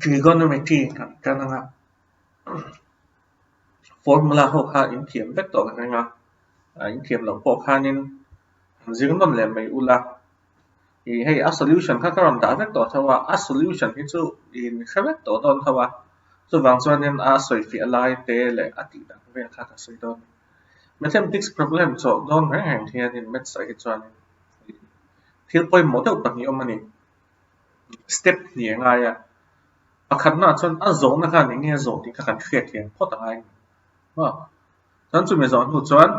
Trigonometry kan tan anga formula ho kha in thiam vek tawh ka ring a, in thiam loh pawh khanin han zir nawn leh mai ula. Ih hei a solution kha ka rawn dah vek tawh tho a, a solution hi chu in hre vek tawh dawn tho a, chuvang chuanin a sawi fiah lai te leh a tih dan vel kha ka sawi dawn a ni. Mathematics problem chawh dawn reng reng hianin maths ah hi chuanin thil pawimawh deuh pahnih awm a ni. Step hnih a ngai a, pakhatnaah chuan a zawhna khan eng nge a zawh tih kha kan hriat thiam phawt a ngai a ni. Chuan chumi zawh hnu chuan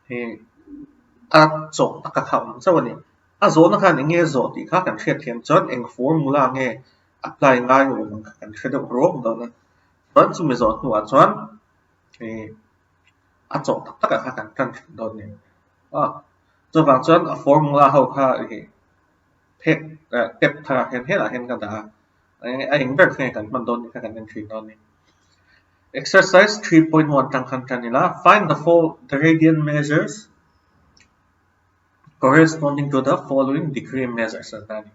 Hei a chawh tak a kha awm chauh a ni. A zawhna khan eng nge a zawh tih kha kan hriat thiam chuan eng formula nge apply ngai awm ang kha kan hre deuh rawk dawn a. Chuan chumi zawh hnuah chuan hei a chawh tak takah kha kan tan thin dawn a ni. Aw chuvang chuan a formula ho kha hei phek tep tharah hian helaiah hian ka dah a. A eng ber nge kan hman dawn tih kha kan en thin dawn a ni. Exercise 3.1 tang khan tan ila find the four the radian measures corresponding to the following degree measures an ta a ni.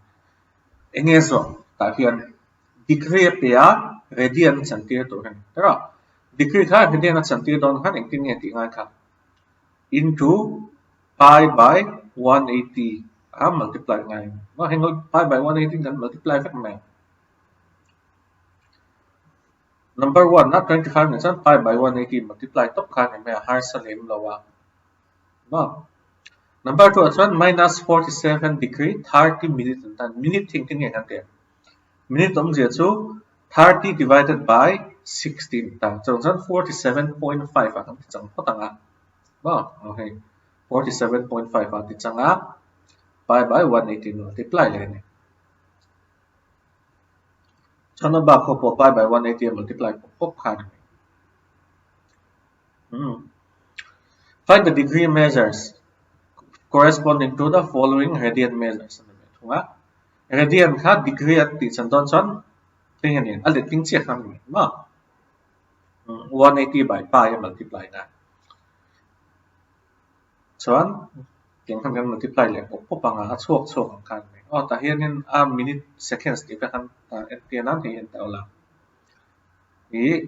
Eng nge zawh tah hian degree a pe a radian a chantir tur a ni. Erawh degree kha radian a chantir dawn khan engtin nge tih ngai kha into pi by 180 a multiply ngai a ni. Heng pi by 180 kan multiply vek mai ang. Number one a 25 nen chuan pi by 180 multiply tawp khan eng nge a harsa lem lo a maw. Number two ah chuan minus 47 degree 30 minute an tan minute hi engtin nge kan tih ang minute awmzia chu 30 divided by 60 an tan chuvang chuan 47.5 ah kan ti chang phawt ang a maw okay 47.5 ah ti chang a pi by 180 multiply leh a ni. Chuan a bak ho pawh pi by 180 a multiply pawp pawp kha a ni mai. Hmm. Find the degree measures corresponding to the following radian measures a ni mai thung a. Radian kha degree a tih chan dawn chuan eng a ni a letling chiah kha a ni mai maw. 180 by pi a multiply na. Chuan tiang khan kan multiply leh pawp pawp ang a, a chhuak chhuak ang khan mai. Aw tah hianin a minute seconds tih te khan entir nan hei en ta ula. Ih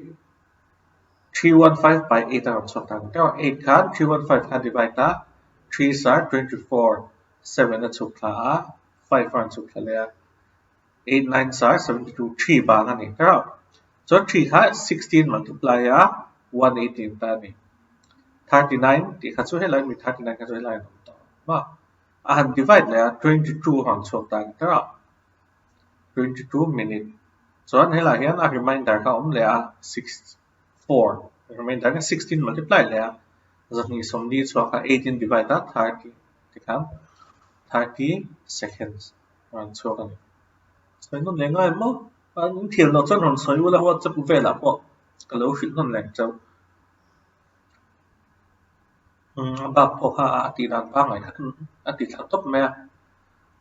315 by 8 a rawn chhuak ta ang teuh a, 8 khan 315 kha divide a, 3 sar 24 7 a chhuk thla a, 5 a rawn chhuk thla leh a, 8 9 sar 72 3 bang a ni teuh. Chuan 3 kha 16 multiply a 118 ta a ni. 39 tih kha chu helai mi 39 kha chu helai an awm tawh a a han divide leh a 22 a rawn chhuak ta ang ber a 22 minute chuan helai hian a reminder kha a awm leh a 6 4 reminder kha 16 multiply leh a 240 chhuak a 18 divide a 30 tikhan 30 seconds a rawn chhuak a ni. Sawi nawn leh ngai maw an thiam loh chuan rawn sawi ula WhatsApp velah pawh ka lo hrilh nawn leh chauh. A bak pawh kha a tih dan pangngai kha a ti thla tawp mai a,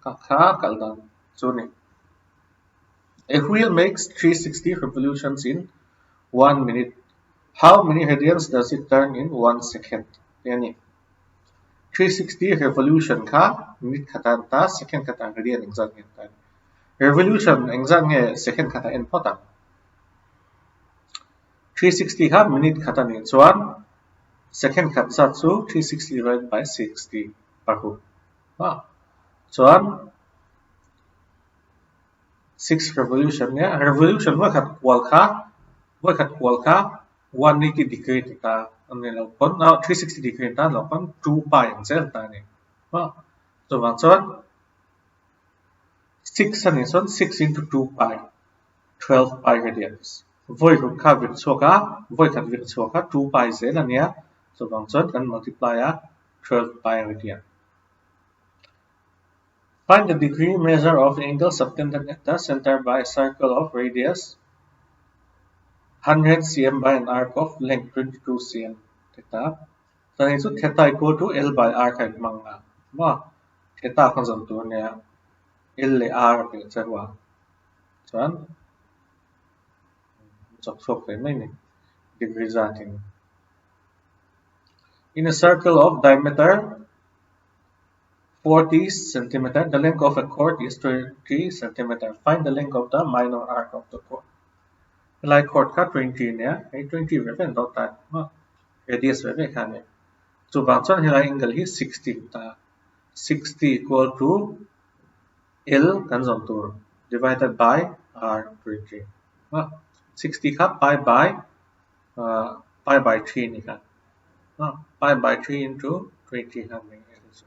ka kha kal dan chu a ni. A wheel makes 360 revolutions in one minute. How many radians does it turn in one second? Tih a ni. 360 revolution kha minute khatah an ta, second khatah radian engzat nge an ta a ni. Revolution engzat nge second khatah en phawt ang. 360 kha minute khat a nih chuan second khat zat chu 360 divided by 60 paruk a chuan six revolution nia revolution vawi khat kual kha vawi khat kual kha 180 degree ti ta a ni lo pawn 360 degree ta lo pawn 2 pi ang zel ta a ni a chuvang chuan six a nih chuan six into 2 pi 12 pi radians. Vawi ruk kha vir chhuak a, vawi khat vir chhuak a 2 pi zel a nia, chuvang chuan kan multiply a 12 pi radian. Find the degree measure of angle subtended at the center by a circle of radius 100 cm by an arc of length 22 cm. Theta. Chuan hei chu theta equal to L by R kha inhmang a, maw? Theta kha zawn tur a nia, L leh R a pelh che ruah. Chuan chawk chhuak thei mai ni degree zat in. In a circle of diameter 40 centimeter. The length of a chord is 20 centimeter. Find the length of the minor arc of the chord. Helai chord kha 20 nia, hei 20 ve ve an dawt ta maw? Radius ve ve kha a ni. Chuvang chuan helai angle hi 60 ta. 60 equal to L kan zawm tur divided by R 20. Maw? 60 kha pi by pi by 3 ni kha. Pi by 3 into 20 kha ni L chu.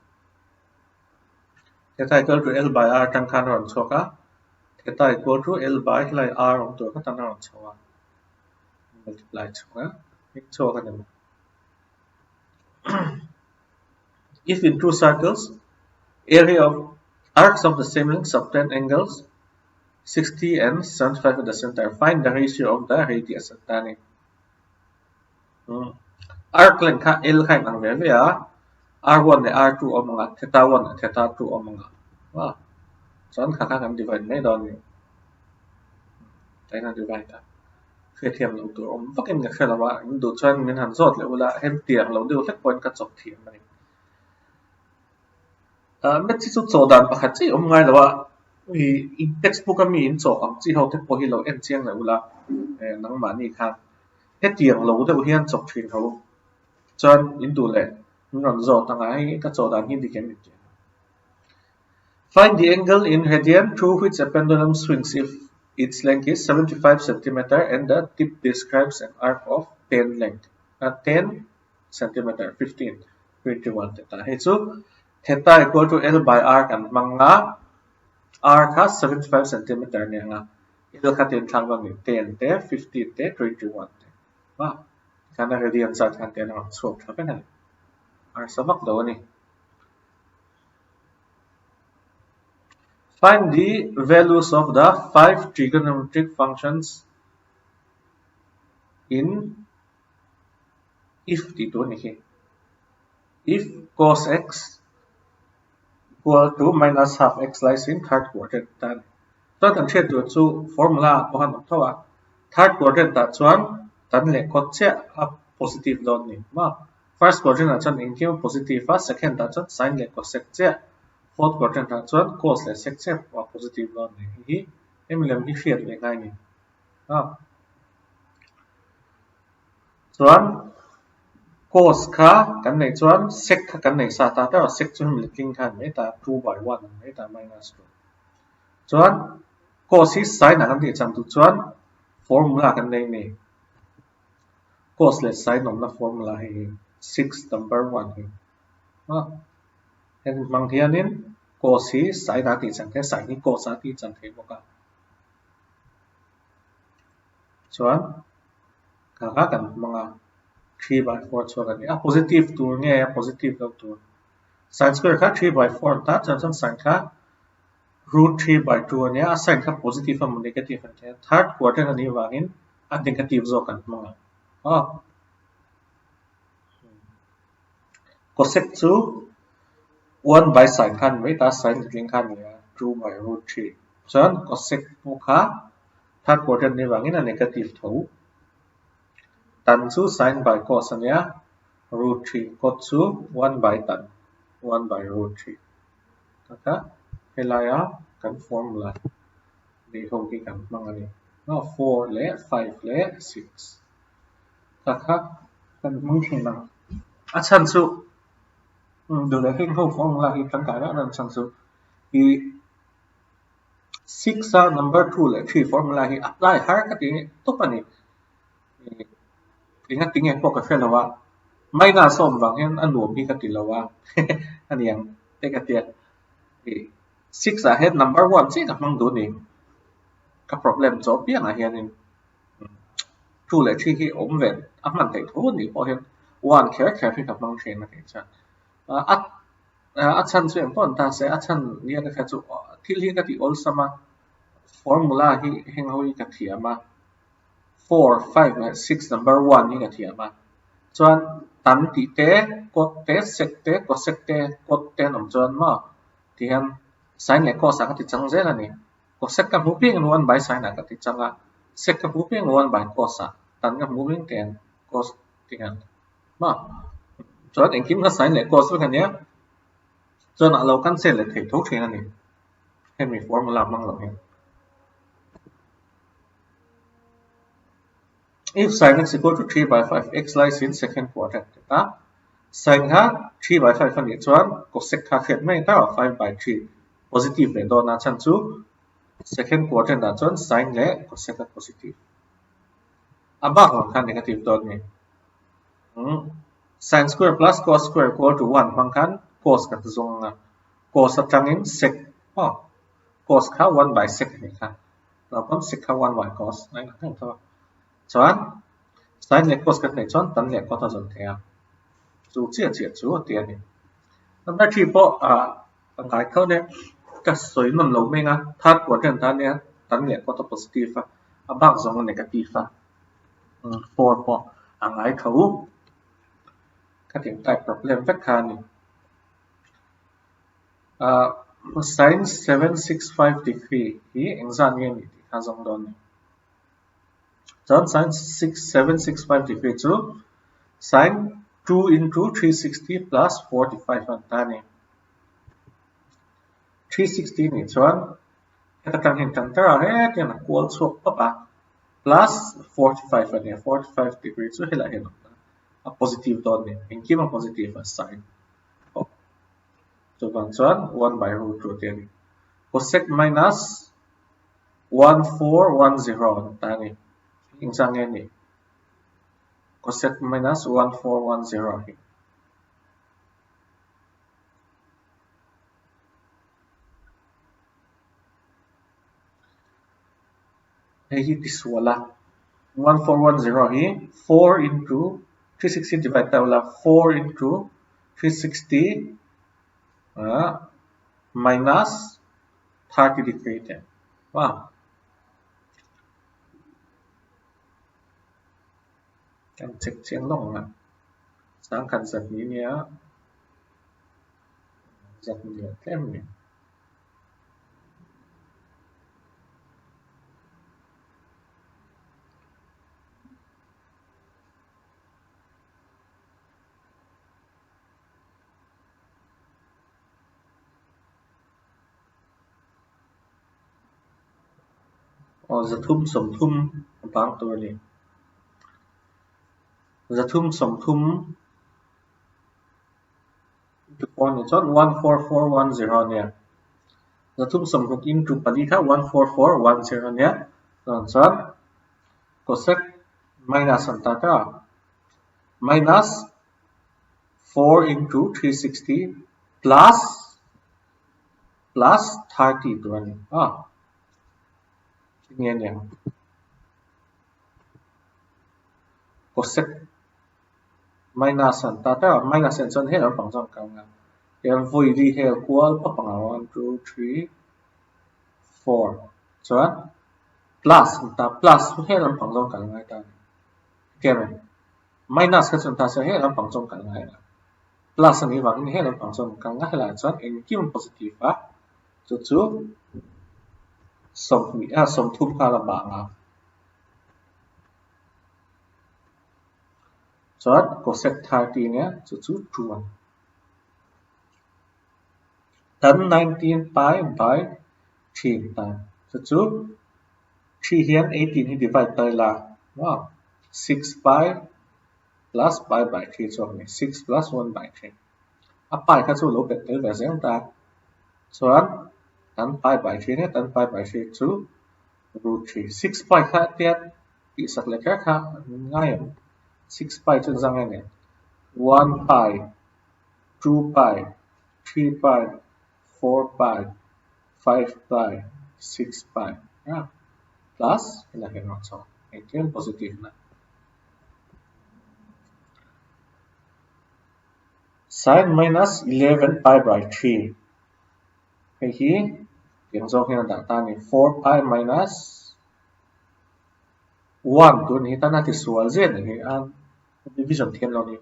Theta equal to L by R tang khan a rawn chhuak a. Theta equal to L by helai R awm tur kha tan a rawn chho a. Multiply chhung a, hming chhuak a ni mai. If in two circles, area of arcs of the same length subtend angles 60 and 75 at the center, find the ratio of the radius at ta ni. Arc length kha L kha inang ve ve a, R1 leh R2 awm ang a, theta 1 leh theta 2 awm ang a. Chuan kha kha kan divide mai dawn a ni. Tain a divide a. Hriatthiam loh tur awm vakin ka hre lo a, in duh chuan min han zawt leh ula, hetiang lo deuh hlek pawhin ka chawp thiam a ni. Maths hi chu chaw dan pakhat chiah awm ngai lo a, ih textbook a mi in chaw ang chi ho te pawh hi lo en chiang leh ula, nangmahni khan hetiang lo deuh hian chawp thin ho chuan in duh leh min rawn zawt ang a, hei ka chaw dan hi dik em ni tih. Find the angle in radian through which a pendulum swings if its length is 75 centimeter and the tip describes an arc of 10 length, 10 centimeter 15 21 theta hei chu theta equal to L by R kan hmang a R kha 75 centimeter a ni ang a L kha tin thlak dawn a ni 10 te 15 te 21 te a tikhan a radian zat khan ten a rawn chhuak tha vek a ni harsa vak lo a ni. Find the values of the five trigonometric functions in If tih tur a ni khi. If cos x equal to minus half x lies in third quadrant ta a ni. Chuan kan hriat tur chu formula ah pawh khan awm tho a, third quadrant ah chuan tan leh kawt chiah a positive dawn a ni maw? First quadrant ah chuan engkim a positive a, second ah chuan sin leh cosec chiah, fourth quadrant ah chuan cos leh sec chiah a positive dawn a ni. Hei hi hemi lem hi hriat ve ngai a ni. Chuan cos kha kan neih chuan sec kha kan nei sa ta ta sec chu hemi letling kha a ni mai ta 2 by 1 a ni mai ta minus 2. Chuan cos hi sin ah kan tih chang duh chuan formula kan nei a ni. Cos leh sin awmna formula hei hi 6 number 1 hi. Hemi hmang hianin cos hi sin ah a tih chang thei a, sin hi cos ah a tih chang thei bawk a. Chuan kha kha kan hmang a, 3/4 chhuak a ni. A positive tur nge a positive lo tur? Sin square kha 3/4 an ta chuan chuan sin kha root 3/2 a nia, a sign kha positive emaw negative an tia. Third quadrant a nih vangin a negative zawk an hmang ang. Aw. Cosec chu 1 by sin kha a ni mai ta, sin letling kha a ni a, 2 by root 3. Chuan cosec pawh kha Third quadrant nih vangin a negative tho. Tan chu sin by cos a nia, root 3 cot chu 1 by tan, 1 by root 3. Taka helaia kan formula neih ho hi kan hmang a ni. 4 leh 5 leh 6. Taka kan hmang thin ang. A chhan chu duh leh heng ho formula hi tangkai reuh reuh a chhan chu i Six a number 2 leh 3 formula hi apply har ka ti tawp a ni. Enga tinge pawh ka hre lo a, minus a awm vang hian a nuam hi ka ti lo a a niang te ka tia. 6 ah hian number 1 chiah ka hmang duh a ni. Ka problem chaw piangah hianin 2 leh 3 hi awm ve a hman theih tho a nih pawh hian 1 kher kher hi ka hmang thin a tih chuan a A chhan chu engpawh an ta se, a chhan nia ka hria chu thil hi ka tih awlsam a, formula hi heng ho hi ka thiam a, 4, 5 leh 6 number 1 hi ka thiam a, chuan tam tih te, cot te, sec te, cosec te, cot te an awm chuan maw ti hian sin leh cos ah ka ti chang zel a ni. Cosec ka hmuh piang in 1 by sin ah ka ti chang a, sec ka hmuh piang in 1 by cos ah, tan ka hmuh piang ten cos ti hian. Maw? Chuan engkim kha sign leh cos vek a nia. Chuan a lo cancel leh theih tho thin a ni. Hemi formula hmang lo hian. If sin x equal to 3 by 5 x lies in second quadrant ti ta. Sin kha 3 by 5 a nih chuan cosec kha hriat mai ta 5 by 3 positive leh dawn a chhan chu second quadrant ah chuan sin leh cosec a positive. A bak ang kha negative dawn ni. Sin square plus cos square equal to 1 hmang khan cos ka ti zawng ang a. Cos atangin sec aw cos kha 1 by sec a nih kha. Naupang sec kha 1 by cos a inang reng tho a. Chuan sin leh cos kan neih chuan tan leh cot a zawn thei a. Chu chiah chiah chu a ti a ni. Number 3 pawh ah a ngai tho nia ka sawi nawn lo mai ang a. Third quadrant a nia tan leh cot a positive a a bak zawng a negative a. 4 pawh a ngai tho. Khatiang type problem vek kha a ni. Sin 765 degree hi engzat nge ni tih kha zawng dawn a ni. Chuan sin 765 degree chu sin 2 into 360 plus 45 a ni ta a ni. 360 nih chuan heta tang hian tan tar a hetiang a kual chhuak pawp a plus 45 a ni a, 45 degree chu helaiah hian a awm a, a positive dawn a ni, engkim a positive a sign pawh. Chuvang chuan 1 by root 2 tih a ni. Cosec minus 1410 an ta a ni. Engzah nge ni? Cosec minus 1410 hi. Hei hi tisual a, 1410 hi 4 into 360 divide ta ula 4 into 360 minus 30 degree te wow kan check chiang lawk ang a sangkhat zat ni nia zat ni leh tlem ni. Aw zathum sawmthum a bang tur a ni. Zathum sawmthum into four nih chuan 14410 a nia. Zathum sawmruk into pali kha 14410 a nia. Chuan chuan cosec minus an ta ta minus 4 into 360 plus plus 30 tur a ni. Ah, nge niang. Cosec minus an ta ta minus en chuan hel lampang chuan kal nga hian vawi li hel kual pap ang a 1 2 3 4 chuan plus an ta plus chu hel lampang chuan kal ngai ta a ni hetiang a ni minus kha chuan ta se hel lampang chuan kal ngai a plus a nih vangin hel lampang chuan kal ngai helaiah chuan engkim positive a chu chu sawmhnih a sawmthum nghal a bang a. Chuan cosec 30 nia chu chu 2 a ni. Tan 19 pi by 3 ta chu chu 3 hian 18 hi divide ta ila maw 6 pi plus pi by 3 chu a ni 6 plus 1 by 3 a pi kha chu lo bet tel ve zel ta chuan tan pi by 3 nia tan pi by 3 chu root 3 6 pi kha tiat tihsak leh kher kha an ngai ang. Six pi chu zang a ni. One pi, two pi, three pi, four pi, five pi, six pi a plus helai hian a chho engkim positive na. Sin minus 11 pi by 3 hei hi tiang zawng hian a dah ta a ni. 4 pi minus 1 tur ni hi tan a tisual zet ni hi a division thiam lo ni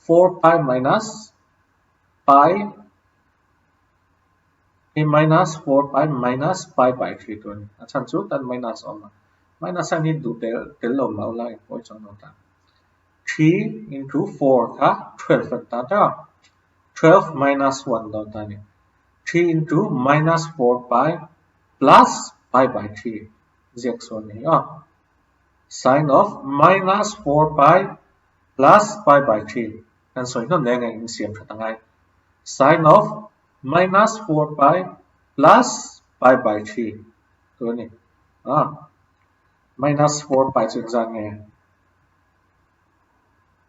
4 pi minus pi hei minus 4 pi minus pi by 3 tur ni a chhan chu tan minus a awm a minus hian hi duh tel tel lo mah ula engpawh hi chuan a awm ta 3 into 4 kha 12 a ni ta ta 12 minus 1 dawn ta a ni. 3 into minus 4 pi plus pi by 3 ziak sawn a ni a. Sin of minus 4 pi plus pi by 3 kan sawi hnawn leh ang in siam that angai. Sin of minus 4 pi plus pi by 3 tur a ni. Minus 4 pi chu engzat nge?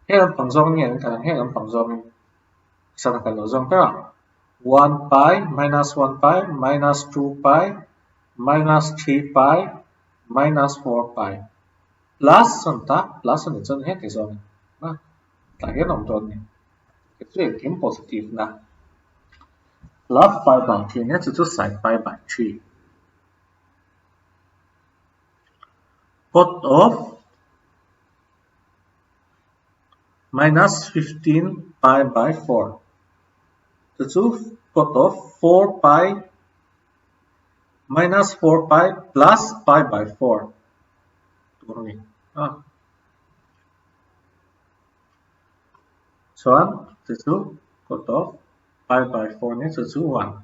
Heng lampang zawng nge an kal ang? Heng lampang zawngin sana kal loh zawng ber a. 1 pi minus 1 pi minus 2 pi minus 3 pi minus 4 pi plus an ta plus a nih chuan heti zawng a tah hian a awm dawn a ni. Chu engkim positive na plus pi by 3 nia chu chu sin pi by 3. Cot of minus 15 pi by 4 chu chu cot of 4 pi minus 4 pi plus pi by 4 tur a ni a. Chuan chu chu cot of pi by 4 nia chu chu 1.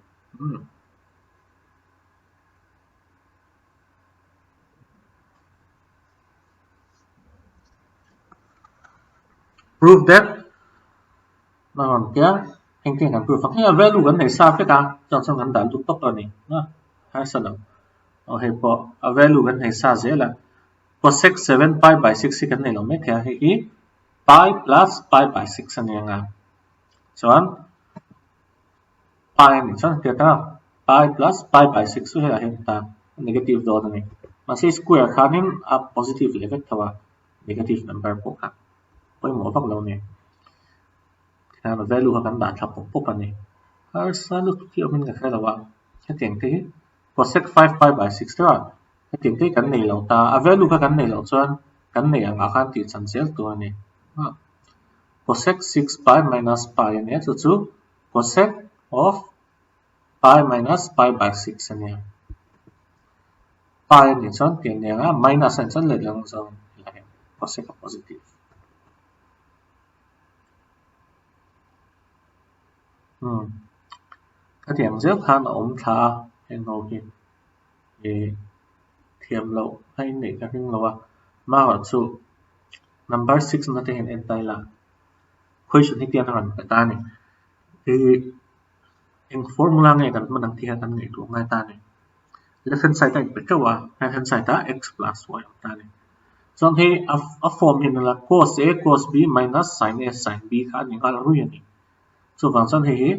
Prove that na rawn tia engtin kan prove ang hei a value kan nei sa vek a chuan chuan kan dah lut tawp a ni a harsa lo aw hei pawh a value kan nei sa zel a cosec 7 pi by 6 hi kan nei lo mai thei a hei hi pi plus pi by 6 a ni ang a chuan Pi a nih chuan hetiang ta pi plus pi by 6 chu helaiah hian ta negative dawn a ni. Mahse square khanin a positive leh vek tho a, negative number pawh kha pawimawh vak lo a ni. Tikhian a value kha kan dah thla pawp pawp a ni. Harsa lutuk hi awmin ka hre lo a, hetiang te hi cosec 5 pi by 6 te a, hetiang te hi kan nei lo ta, a value kha kan nei loh chuan kan nei angah khan tih chan zel tur a ni. Cosec 6 pi minus pi a nia chu chu Cosec of pi minus pi by 6 a nia. Pi a nih chuan pian nia a, minus a nih chuan lehlang zawng a ni. Cosec a positive. Hmm. Khatiang zel khan a awm thla a, heng ho hi eh thiam loh a inneih ka ring lo a. Marawh chu number 6 na te hian en ta ila. Question hi tiang a rawn pe ta a ni. Hei eng formula nge kan hman ang tih hian kan ngaihtuah ngai ta a ni. Left hand side a inpe teuh a, right hand side ah x plus y a awm ta a ni. Chuan hei a form hi nula cos a cos b minus sin a sin b kha a ni nghal rui a ni. Chuvang chuan hei hi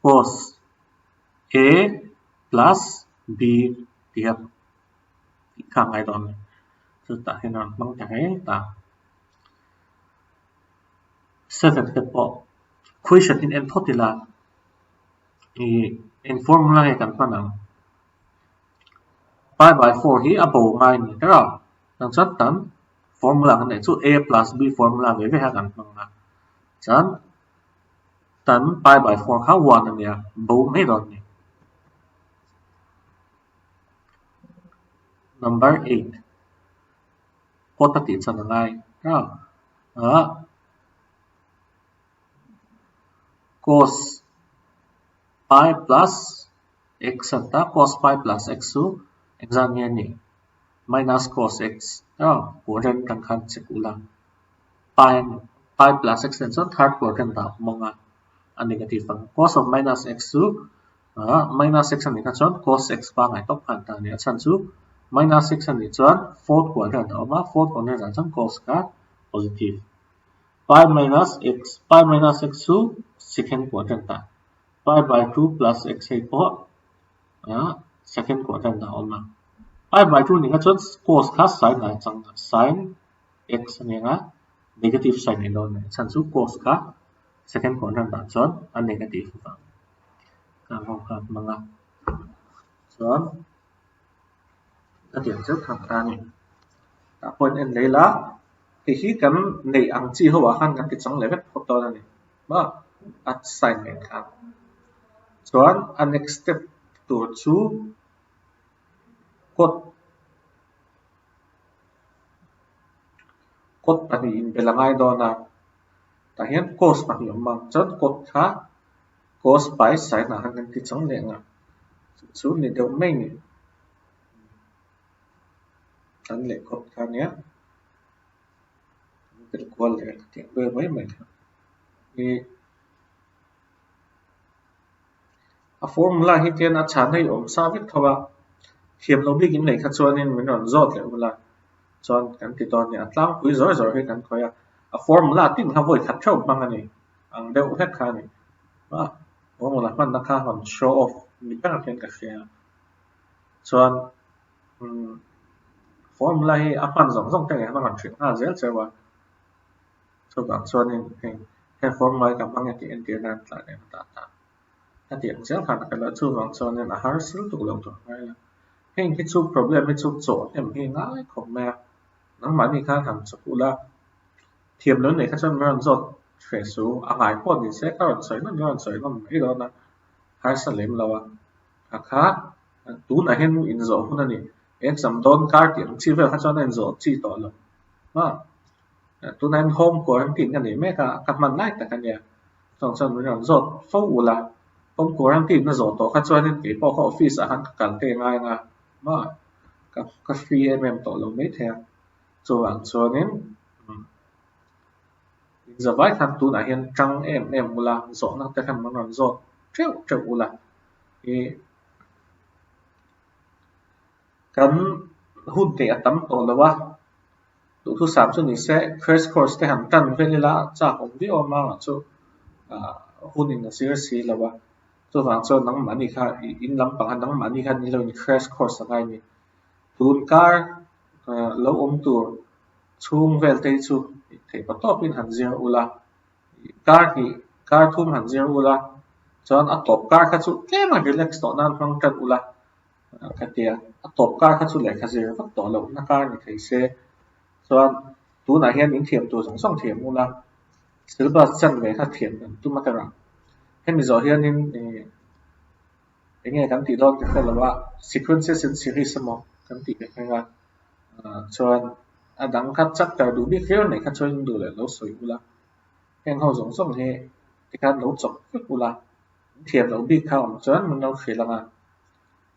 cos a plus b tih a tih kha a ngai dawn a ni. Chutah hian a rawn hmang ta reng ta. 7 te pawh question in en phawt ila ih eng formula nge kan hman ang pi by 4 hi a bo ngai a ni ber a chuan chuan tan formula kan neih chu a plus b formula ve ve kha kan hmang a chuan tan pi by 4 kha 1 a nia bo mai dawn a ni. Number 8 Kawt a tih chan a ngai a ah cos pi plus x a ta cos pi plus x chu engzat nge a nih minus cos x a quadrant kan khan check ula pi pi plus x nen chuan third quadrant ah a awm ang a a negative ang cos of minus x chu ah minus x a nih kha chuan cos x pangngai tawp khan ta a ni a chhan chu minus x a nih chuan fourth quadrant a awm a fourth quadrant ah chuan cos kha positive pi minus x pi minus x chu second quadrant ah pi by 2 plus x hei pawh ah second quadrant ah a awm a pi by 2 nih kha chuan cos kha sin ah a chang a sin x a ni ang a negative sign a ni dawn a ni a chhan chu cos kha second quadrant ah chuan a negative vang. Ka ho kha hmang a chuan ka tiang zeuh thang ta a ni tah pawh in en leh ila hei hi kan neih ang chi ho ah khan kan ti chang leh vek phawt dawn a ni maw a sign nen khan chuan a next step tur chu kawt kawt pahnih inbelh a ngai dawn a tah hian cos pahnih a awm ang chuan kawt kha. Cos pi sin ah khan kan ti chang leh ang a, chu chu ni deuh mai ni. Kan leh khawp kha nia. Kan tel kual leh ka tih ang vel mai mai kha. I a formula hi tian a chhan hei awm sa vek tho a, thiam loh bik in neih kha chuanin min rawn zawt leh ula chuan kan ti dawn nia. A tlangpui zawr zawr hi kan khawih a, a formula tin kha vawi khat theuh hmang a ni ang deuh hlek kha a ni. A formula hmanna kha rawn show off ni ber hian ka hria a, chuan umm formula hi a hman zawng zawng te ngei khan a rawn hrilh nghal zel cheu a. Chuvang chuanin heng he formula hi ka hmang e tih entir nan tlah leh dah ta a tih ang zel khan a kal a, chuvang chuanin a harsa lutuk lo tur ngai lo. Heng hi chu problem hi chu chawh hnem hi ngai khawp mai a, nangmahni khan han chawk ula, thiam lo nei kha chuan min rawn zawt hreh su, a ngai pawh ni se ka rawn sawi nawn ka rawn sawi nawn mai dawn a, harsa lem lo a, a kha tunah hian inzawh hun a ni, exam dawn kar tih ang chi vel kha chuan a inzawh chi tawh lo a. Tunah hian home quarantine ka nei mek a, ka hman lai tak a nia. Chuang chuan min rawn zawt fo ul a, home quarantine a zawh tawh kha chuanin kei pawh kha office ah khan ka kal te ngai ang a, maw ka ka free em em tawh lo maithei a. Chuvang chuanin inzavai khan tunah hian tang em em ula, zawhna te khan min rawn zawt teuh teuh ula ih kan hun theih a tam tawh lo a. Duhthusam chu ni se crash course te han tan vel ila chak awm viau a mangah chu ah hun in a zir si lo a, chuvang chuan nangmahni kha ih in lampang a nangmahni kha ni lo in crash course a ngai a ni. Tun kar ah lo awm tur chhung vel te hi chu theih pa tawpin han zir ula, kar hnih kar thum han zir ula chuan a tawp kar kha chu tlem a relax tawh nan hmang tan ula. Ka ti a, a tawp kar kha chu lehkha zir vak tawh loh na kar ni thei se. Chuan tunah hian in thiam tur zawng zawng thiam ula, syllabus chan ve kha thiam kan tum a terah. Hemi zawh hianin ih eng nge kan tih dawn ka hre lo a, sequences and series emaw kan tih ka hmang a, chuan a dang kha chapter duh bik viau nei kha chuan in duh leh lo sawi ula, heng ho zawng zawng hi tikhan lo chawp vek ula, in thiam loh bik kha awm chuan min lo hrilh ang a.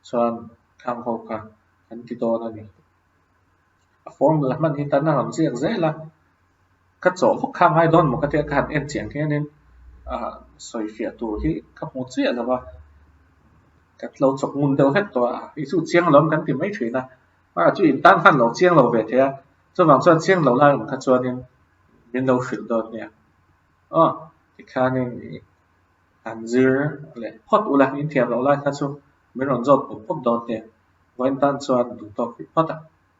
Chuan khang ho kha kan ti dawn a ni. A formula hman hi tan a rawn ziak zel a, ka chawh vak kha ngai dawn maw ka tia ka han en chiang hianin ah sawi fiah tur hi ka hmu chiah lo va, ka lo chawk ngun deuh hlek tawh a, hei chu chiang lo kan ti mai thin a, ah chu in tan khan lo chiang lo ve thei a, chuvang chuan chiang lo lai awm kha chuanin min lo hrilh dawn nia. Aw tikhanin ih. An zir leh phawt ula, in thiam loh lai kha chu min rawn zawt pawp pawp dawn nia. Vawiin tan chuan duhtawk rih phawt a.